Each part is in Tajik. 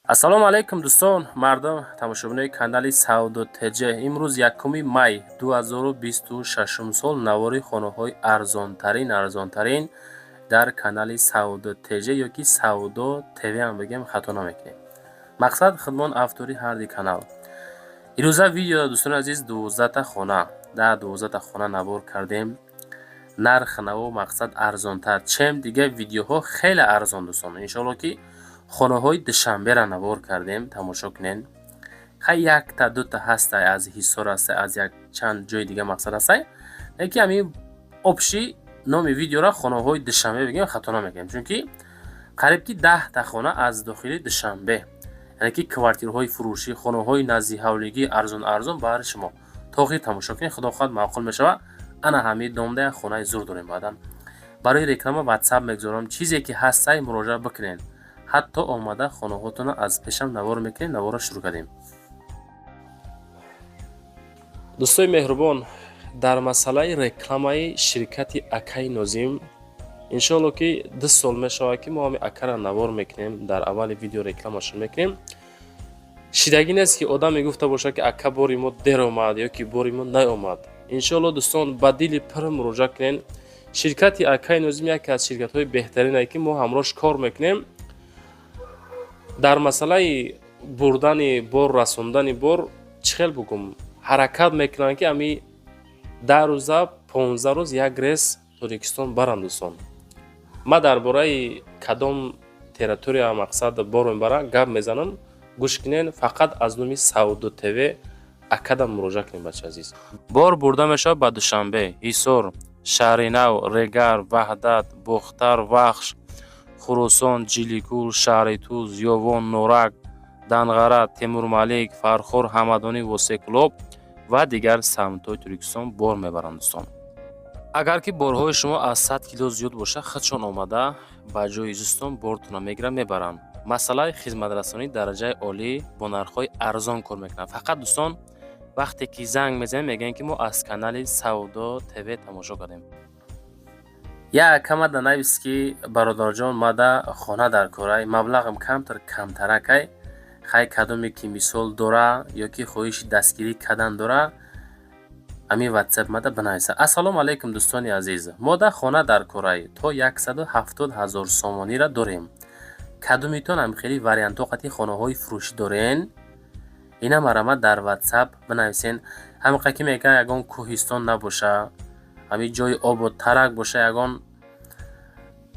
Ассалому алайкум, дӯстон, мардум, тамошобинои канали Савдо ТЖ. Имрӯз 1 май 2026 сол, навори хонаҳои арзонтарин, арзонтарин дар канали Савдо ТЖ ёки Савдо ТВ ҳам бигем, хато намекунем. Мақсад, худмон автори ҳарди канал. Ирӯза видео, дӯстони азиз, 12-та хона, да 12-та хона навор кардем. Нарх наво, мақсад, арзонтар, чем дига видеоҳо, хеле арзон, дӯстон. Иншоалло, ки хонаҳои Душанбера навор кардем, тамошо кунен. Хай, якта дута ҳастай аз Ҳисор, ҳастай аз як чанд ҷои дига, мақсад, ҳастай, леки ҳамин общий номи видеора хонаҳои Душанбе бигем, хато намекунем, чунки қариб ки 10-та хона аз дохили Душанбе, яъне ки квартираҳои фурӯшӣ, хонаҳои назди ҳавлигӣ, арзон арзон баҳри шумо. То охир тамошо кунед, худо хоҳад, маъқул мешавад. Ана ҳамин домда як хонаи зур дорем. Баъдан барои реклама Ватсап мегузорам, чизе ки ҳастай, муроҷиат бикунед, ҳатто омада хонаҳотонро аз пешам навор мекунем. Наворро шурӯъ кардем. Дӯстои меҳрубон, дар масъалаи рекламаи ширкати акаи Нозим, иншоалло, ки 2 сол мешавад, ки мо ҳами акара навор мекунем, дар аввали видео рекламашон мекунем. Шидагӣ нест, ки одам мегуфта бошад, ки ака, бори мо дер омад ё ки бори мо наомад. Иншоалло, дӯстон, ба дили пур муроҷиат кунед. Ширкати акаи Нозим яке аз ширкатҳои беҳтарине, ки мо ҳамроҳш кор мекунем. Дар масъалаи бурдани бор, расондани бор, чӣ хел бугум, ҳаракат мекунанд, ки ами 10 рӯза, 15 рӯз як рейс Тоҷикистон баранд. Дӯстон, ман дар бораи кадом территория, мақсад, бор мебарам, гап мезанам, гӯш кунен. Фақат аз номи Савдо ТВ акадам муроҷиат кунед, бача азиз. Бор бурда мешавад ба Душанбе, Ҳисор, Шаҳринав, Регар, Ваҳдат, Бохтар, Вахш, Хуросон, Ҷиликул, шаҳри Туз, Ёвон, Норак, Данғара, Темурмалик, Фархор, Ҳамадонӣ, Восеъ, ва дигар самтҳои Тоҷикистон бор мебаранд. Дӯстон, агар ки борҳои шумо аз 100 кило зиёд бошад, худшон омада ба ҷои зистон бортонро мегиранд, мебаранд. Масъалаи хизматрасонии дараҷаи олӣ, бо нархҳои арзон кор мекунанд. Фақат, дӯстон, вақте ки занг мезанем, мегӯем, ки мо аз канали Савдо ТВ тамошо кардем. Як камада навис, ки бародарҷон, мада хона дар корай, маблағам камтар, камтаракай. Хай, кадоме ки мисол дора ё ки хоҳиши дастгирӣ кардан дора, ҳамин Ватсап мада бинависа. Ассалому алайкум, дӯстони азиз, мода хона дар корай, то 170 000 сомониро дорем. Кадомитон ҳам хеле вариантҳо қати хонаҳои фурӯшӣ дорен, ина марҳамат, дар Ватсап бинависен. Ҳамиқа ки мегӯян, ягон кӯҳистон набоша, ҳамин ҷои ободтарак боша, ягон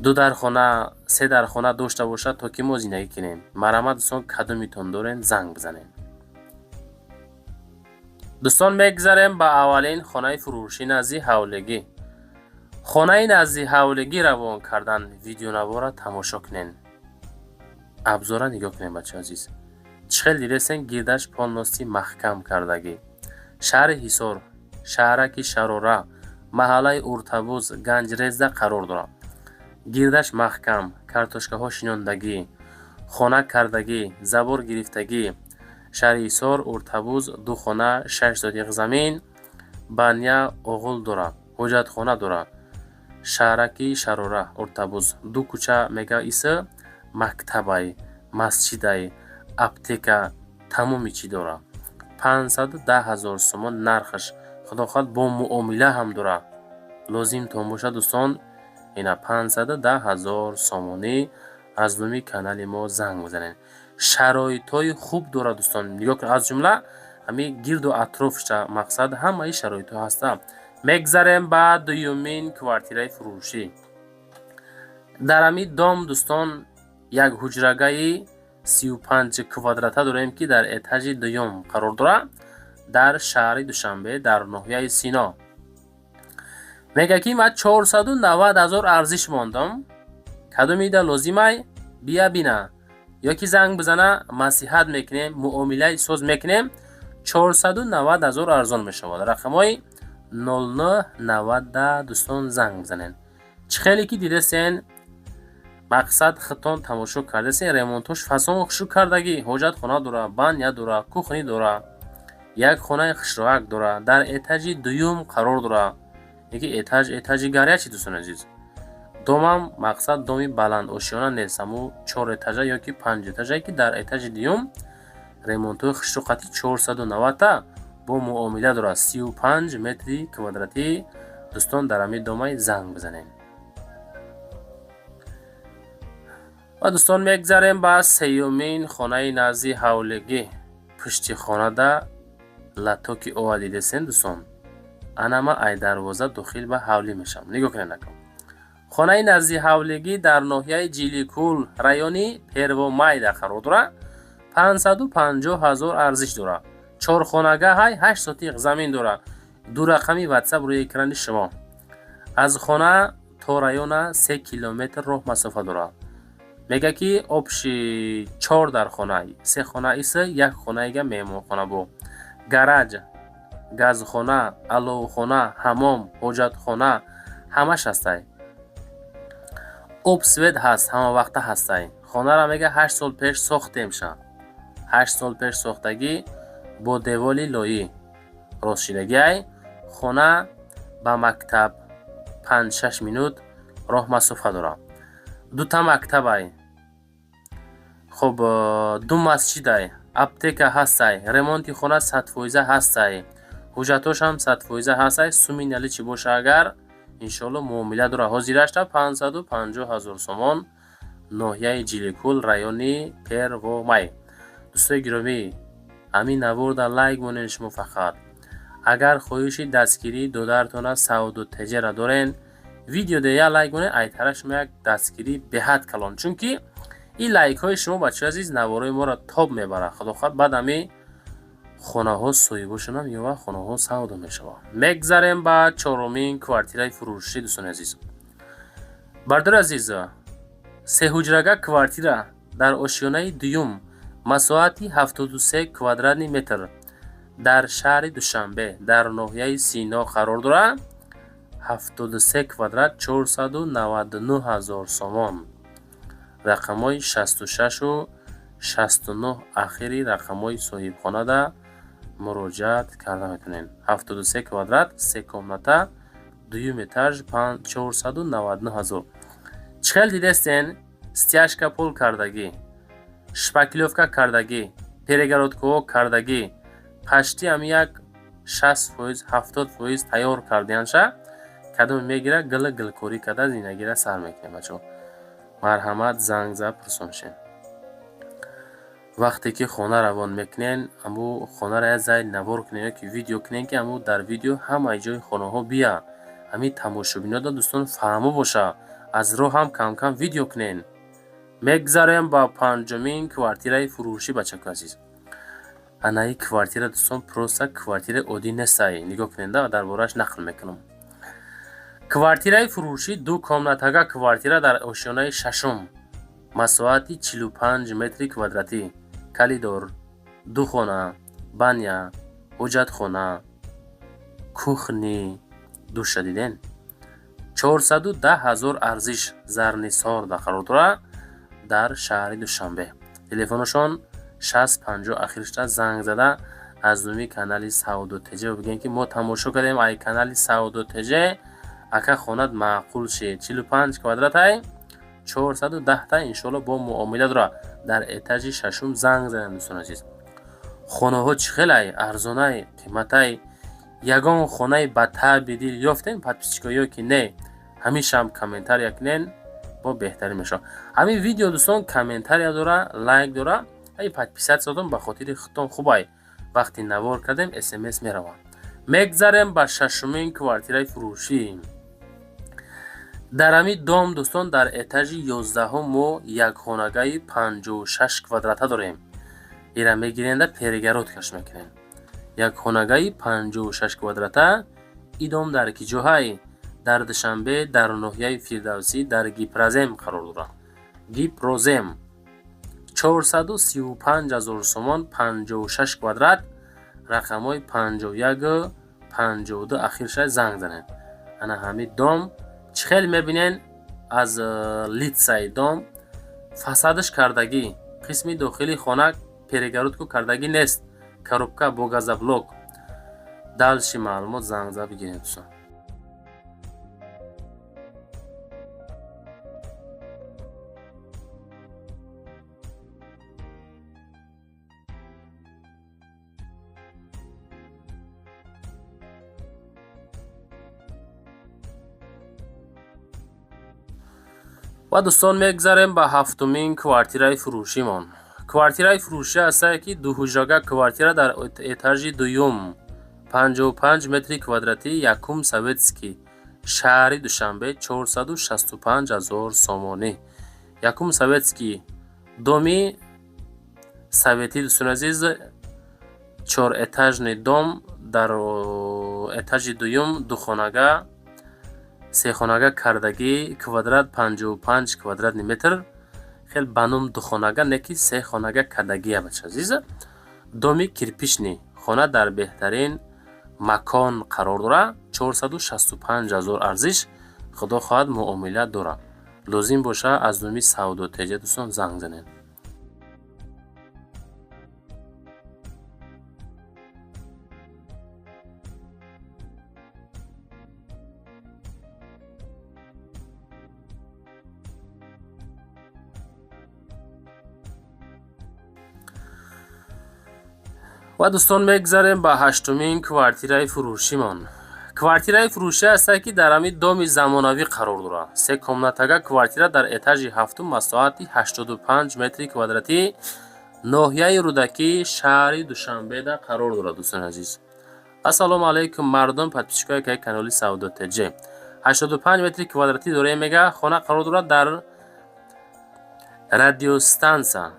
ду дархона, се дархона дошта бошад, то ки мо зиндагӣ кунем. Марҳамат, дӯстон, кадомитон дорен, занг бизанед. Дӯстон, мегзарем ба аввалин хонаи фурӯшӣ назди ҳавлигӣ. Хонаи назди ҳавлигӣ равон кардан. Видеонавора тамошо кунен, абзора нигоҳ кунем, бачаи азиз. Чӣ хел дидесен, гирдаш полностью маҳкам кардагӣ. Шаҳри Ҳисор, шаҳраки Шарора, маҳаллаи Уртабуз, Ганҷрезда қарор дорад. Гирдаш маҳкам, картошкаҳо шинондагӣ, хона кардагӣ, забор гирифтагӣ. Шаҳри Ҳисор, Уртабуз, ду хона, 6 сотих замин, баня, оғул дорад, ҳоҷатхона дорад. Шаҳраки Шарора, Уртабуз, ду кӯча мега иса, мактабай, масҷидай, аптека, тамоми чӣ дорад. 510 000 сомон нархаш, худо хоҳад, бо муомила ҳам дорад. Лозимтон бошад, дӯстон, ина 510 000 сомонӣ, аз номи канали мо занг бизанед. Шароитҳои хуб дорад, дӯстон, нигоҳ кунед, аз ҷумла ҳамин гирду атрофша, мақсад, ҳамаи шароитҳо ҳастанд. Мегзарем ба дуюмин квартираи фурӯшӣ. Дар ҳамин дом, дӯстон, як ҳуҷрагаи 35 квадрата дорем, ки дар этажи дуюм қарор дорад, дар шаҳри Душанбе, дар ноҳияи Сино. Мегӯяд, ки ман 490 000 арзиш мондам. Кадомида лозимай, бия бина ё ки занг бизана, маслиҳат мекунем, муомилаи соз мекунем. 490 000 арзон мешавад. Рақамҳои 0990, дӯстон, занг бизанед. Чӣ хеле ки дидесен, мақсад, худтон тамошо кардесен, ремонтош фасон хушук кардагӣ, ҳоҷатхона дора, баня дора, кухни дора, як хонаи хушроак дора, дар этажи дуюм қарор дора. Яки этаж, этажи горячий, дӯстони азиз. Домам мақсад доми баландошёна нест, ҳаму чор этажа ёки панҷ этажае, ки дар этажи дуюм ремонтҳои хушрӯ қати 490-та бо муомила дорад, 35 метри квадратӣ. Дӯстон, дар ҳамин домай занг бизанед. Ва, дӯстон, мегзарем ба сеюмин хонаи назди ҳавлигӣ. Пушти хонада латоки ова дидесен, дӯстон. Ана ма ай дарвоза дохил ба ҳавлӣ мешавам. Нигоҳ кунед, накун. Хонаи назди ҳавлигӣ дар ноҳияи Ҷиликул, райони Первомайда қарор дорад. 550 ҳазор арзиш дорад. Чорхонага ҳай, 8 сотиқ замин дорад. Ду рақами ватсап рӯи экрани шумо. Аз хона то района 3 километр роҳ масофа дорад. Мега, ки общий чор дар хона, се хона иса, як хонаига меҳмонхона бо гараж, газхона, аловхона, ҳамом, ҳоҷатхона ҳамаш ҳастай. Об, свет ҳаст, ҳамавақта ҳастай. Хонара, мега, 8 сол пеш сохтемша. 8 сол пеш сохтагӣ, бо деволи лоӣ ростшидагиай. Хона ба мактаб 5-6 минут роҳ масофа дорад. Дута мактабай, хуб, ду масҷидай, аптека ҳастай, ремонти хона 100% ҳастай, ҳуҷҷатҳошам 100% ҳастай. Суми наличный боша агар, иншоалло, муомила дорад. Ҳозирашта 550 ҳазор сомон, ноҳияи Ҷиликул, райони Первомай. Дӯстои гиромӣ, ҳамин наворда лайк монед. Шумо фақат агар хоҳиши дастгирии додаратона Савдо Теҷера дорен, видео де як лайк монед. Айтара шумо як дастгирии беҳад калон, чунки ин лайкҳои шумо, бачаҳои азиз, наворои моро тоб мебарад. Худохоҳад, баъд ҳами хонаҳо соҳибошонам ёва, хонаҳо савдо мешавад. Мегзарем ба чорумин квартираи фурӯшӣ. Дӯстони азиз, бардори азиз, сеҳуҷрага квартира дар ошёнаи дуюм, масоҳати 73 квадратный метр, дар шаҳри Душанбе, дар ноҳияи Сино қарор дорад. 73 квадрат, 499 ҳазор сомон. Рақамҳои 66-у 69 ахири рақамҳои соҳибхонада муроҷиат карда метавонед. 73 квадрат, се комната, дуюм этаж, 499 ҳазор. Чӣ хел дидестен, стяжка пол кардагӣ, шпаклёвка кардагӣ, перегородкаҳо кардагӣ, пашти ҳами як 60%, 70% тайёр кардианша. Кадоме мегира, гила гилкорӣ карда, зиндагиро сар мекунем. Бачаҳо, марҳамат, занг зад, пурсон шед. Вақте ки хона равон мекунен, аму хонаро як зай навор кунен ё ки видео кунен, ки аму дар видео ҳамаи ҷои хонаҳо бия, ҳамин тамошобинода, дӯстон, фаҳмо боша. Аз роҳ ҳам камкам видео кунен. Мегзарем ба панҷумин квартираи фурӯшӣ. Бачаку азиз, анаи квартира, дӯстон, просто квартираи оддӣ нестай. Нигоҳ куненда, дар борааш нақл мекунам. Квартираи фурӯшӣ, ду комнатага квартира дар ошёнаи шашум, масоҳати 45 метри квадратӣ, коридор, ду хона, баня, ҳоҷатхона, кухни, душа диден. 410 ҳазор арзиш, Зарнисор да қарор дорад, дар шаҳри Душанбе. Телефонашон 60 50 ахиршта. Занг зада, аз номи канали Савдо Теҷ бигӯем, ки мо тамошо кардем ай канали Савдо Теҷ, ака, хонат маъқул шед. 45 квадратай, 410-та, иншоалло, бо муомила дорад, дар этажи шашум. Занг занем, дӯстони азиз. Хонаҳо чӣ хелай? Арзонай, қиматай? Ягон хонаи ба таъби дил ёфтем, подписчикҳо, ё ки не? Ҳамешаам комментария кунен, бо беҳтарин мешавад ҳамин видео. Дӯстон, комментария дора, лайк дора, ай подписатсиятон ба хотири худтон хубай. Вақти навор кардем, смс меравад. Мегзарем ба шашумин квартираи фурӯшӣ. Дар ҳамин дом, дӯстон, дар этажи 11-ҳум мо якхонагаи 56 квадрата дорем. Ира мегиренда, перегородкаш мекунем. Якхонагаи 56 квадрата. И дом дар ки ҷоҳай? Дар Душанбе, дар ноҳияи Фирдавсӣ, дар Гипрозем қарор дорад. Гипрозем, 435 ҳазор сомон, 56 квадрат. Рақамҳои 51, 52 ахирша занг занед. Ана ҳамин дом чӣ хел мебинен, аз лицаи дом фасадаш кардагӣ, қисми дохили хона перегородку кардагӣ нест, коробка бо газоблок. Дальше маълумот занг зад бигиред, дӯстон. Ва, дӯстон, мегзарем ба ҳафтумин квартираи фурӯшимон. Квартираи фурӯшӣ ҳастае, ки дуҳуҷрага квартира дар этажи дуюм, 55 метри квадратӣ, якум Советский, шаҳри Душанбе, 465 ҳазор сомонӣ. Якум Советский, доми советӣ, дӯстони азиз, чорэтажный дом, дар этажи дуюм, духонага, сехонага кардагӣ, квадрат 55 квадратный метр. Хел ба ном духонага не, ки сехонага кардагия, бача азиз. Доми кирпичный, хона дар беҳтарин макон қарор дорад. 465 ҳазор арзиш, худо хоҳад, муомила дорад. Лозим боша, аз номи Савдо Теҷа, дӯстон, занг занед. Ва, дӯстон, мегзарем ба ҳаштумин квартираи фурӯшимон. Квартираи фурӯшӣ ҳастае, ки дар ҳамин доми замонавӣ қарор дорад. Се комнатага квартира дар этажи ҳафтум, масоҳати 85 метри квадратӣ, ноҳияи Рӯдакӣ, шаҳри Душанбеда қарор дорад, дӯстони азиз. Ассалому алайкум, мардум, подписчикои каи канали Савдо Тҷ. 85 метри квадратӣ дорем, мега, хона қарор дорад дар Радиостанция.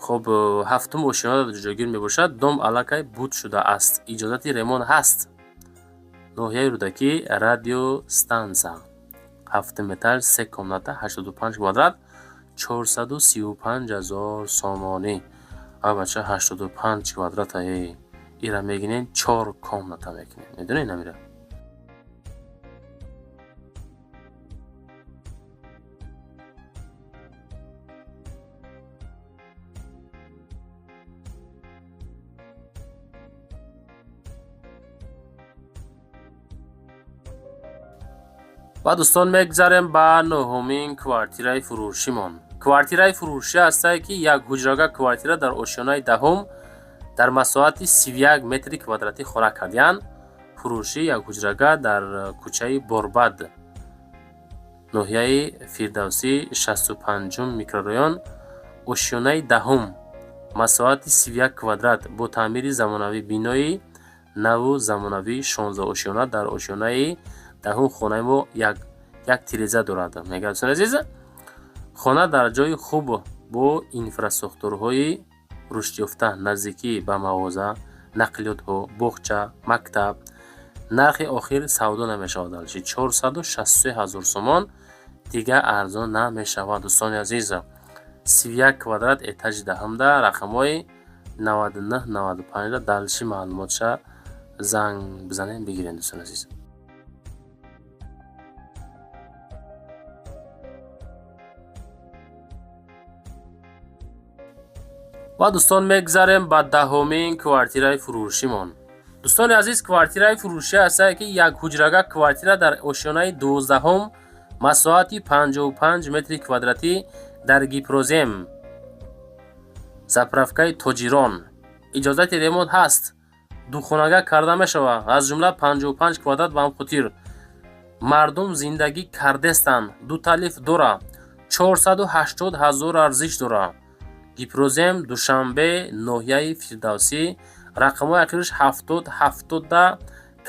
Хоб, ҳафтум ошёнада ҷойгир мебошад. Дом аллакай буд шудааст, иҷозати ремонт ҳаст. Ноҳияи Рӯдакӣ, Радиостанция, ҳафтум этаж, се комната, 85 квадрат, 435 ҳазор сомонӣ. А, бача, 85 квадрата ира мегинен, чор комната мекунем, медонед намира. Ва, дӯстон, мегзарем ба нуҳумин квартираи фурӯшимон. Квартираи фурӯшӣ ҳастае, ки як ҳуҷрага квартира дар ошёнаи даҳум, дар масоҳати 31 метри квадратӣ хона кардиянд. Фурӯшӣ, як ҳуҷрага дар кӯчаи Борбад, ноҳияи Фирдавсӣ, 65-ум микрорайон, ошёнаи даҳум, масоҳати 31 квадрат, бо таъмири замонавӣ, бинои наву замонавӣ, 16 ошёна. Дар ошёнаи даҳум хонаи мо як тиреза дорад, мегӯяд, дӯстони азиз. Хона дар ҷои хуб, бо инфрасохторҳои рушдёфта, наздикӣ ба мағоза, нақлиётҳо, боғча, мактаб. Нархи охир савдо намешавад, алши 463 ҳазор сомон, дига арзон намешавад, дӯстони азиз. 31 квадрат, этажи даҳумда, рақамҳои 99 95 дальше маълумотша занг бизанем, бигирем, дӯстони азиз. Ва, дӯстон, мегзарем ба даҳумин квартираи фурӯшимон. Дӯстони азиз, квартираи фурӯшӣ ҳастае, ки як ҳуҷрага квартира дар ошёнаи 12-ҳум, масоҳати 55 метри квадратӣ, дар Гипрозем, заправкаи Тоҷирон. Иҷозати ремонт ҳаст, духонага карда мешавад, аз ҷумла 55 квадрат. Ба ҳам хотир мардум зиндагӣ кардестанд, ду лифт дора, 480 ҳазор арзиш дора. Гипрозем, Душанбе, ноҳияи Фирдавсӣ, рақамҳои ахириш 70 70-да.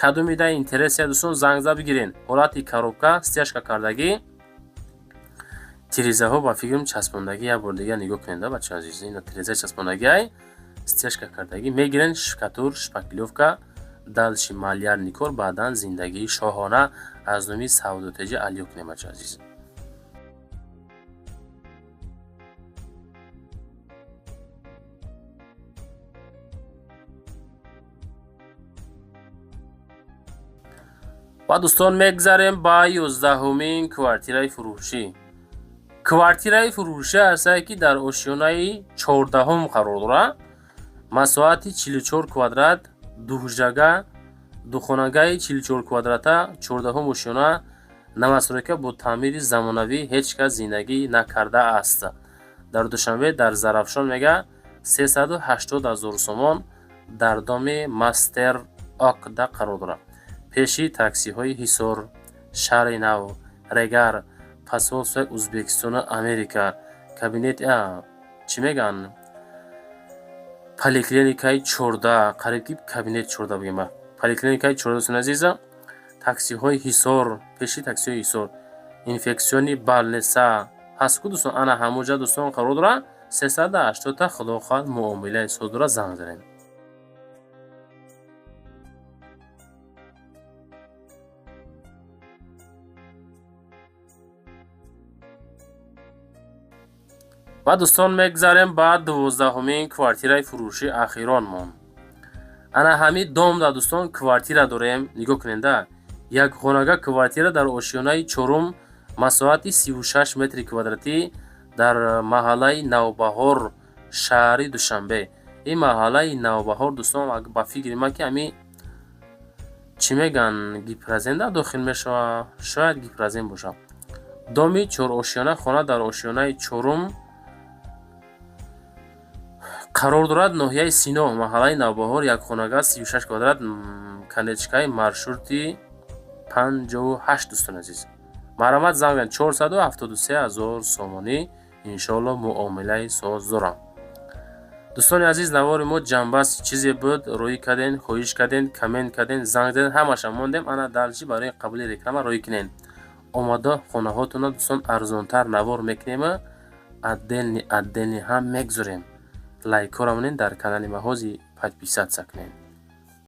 Кадомида интересия, дӯстон, зангза бигирен. Ҳолати коробка, стяжка кардагӣ, тирезаҳо ба фикрам часпондагӣ. Як бор дига нигоҳ кунед, бача азиз, ина тиреза часпондагиай, стяжка кардагӣ. Мегирен, штукатур, шпаклёвка, дальше малярный кор, баъдан зиндагии шоҳона. Аз номи Савдотеҷа алё кунем, бача азиз. Ва, дӯстон, мегзарем ба 11-умин квартираи фурӯшӣ. Квартираи фурӯшӣ ҳастае, ки дар ошёнаи 14-ҳум қарор дорад, масоҳати 44 квадрат, дуҳуҷрага, духонагаи 44 квадрата, 14-ҳум ошёна, новостройка, бо таъмири замонавӣ, ҳеҷ кас зиндагӣ накардааст. Дар Душанбе, дар Зарафшон, мега, 380 ҳазор сомон, дар доми Мастер Окда қарор дорад, пеши таксиҳои Ҳисор, Шаҳри Нав, Регар. Посольствои Узбекистону Америка, кабинет, чӣ мегӯянд, поликлиникаи 14, қариб ки кабинет 14 бигем, поликлиникаи 14, дӯстони азиза. Таксиҳои Ҳисор, пеши таксиҳои Ҳисор, инфекционный больница ҳаст ку, дӯстон, ана ҳамонҷа, дӯстон, қарор дорад. 380-та, худо хоҳад, муомилаи соз дорад, занг занед. Ва, дӯстон, мегзарем ба 12-ҳумин квартираи фурӯши ахиронмон. Ана ҳамин домда, дӯстон, квартира дорем. Нигоҳ куненда, якхонага квартира дар ошёнаи чорум, масоҳати 36 метри квадратӣ, дар маҳаллаи Навбаҳор, шаҳри Душанбе. Ин маҳаллаи Навбаҳор, дӯстон, ба фикри ман, ки ҳамин, чӣ мегӯянд, Гипрозенда дохил мешавад, шояд Гипрозен бошад. Доми чорошёна, хона дар ошёнаи чорум қарор дорад, ноҳияи Сино, маҳаллаи Навбаҳор, якхонага, 36 квадрат, конечкаи маршрути 58. Дӯстони азиз, марҳамат, занг занед. 473 000 сомонӣ, иншоалло, муомилаи соз дорам. Дӯстони азиз, навори мо ҷамъбаст чизе буд. Роӣ карден, хоҳиш карден, коммент карден, занг заден, ҳамаша мондем. Ана дальше барои қабули реклама роӣ кунен. Омада хонаҳотонро, дӯстон, арзонтар навор мекунем, отдельный отдельный ҳам мегзорем. Лайкҳоро монед, дар канали ма ҳози подписаться кунед.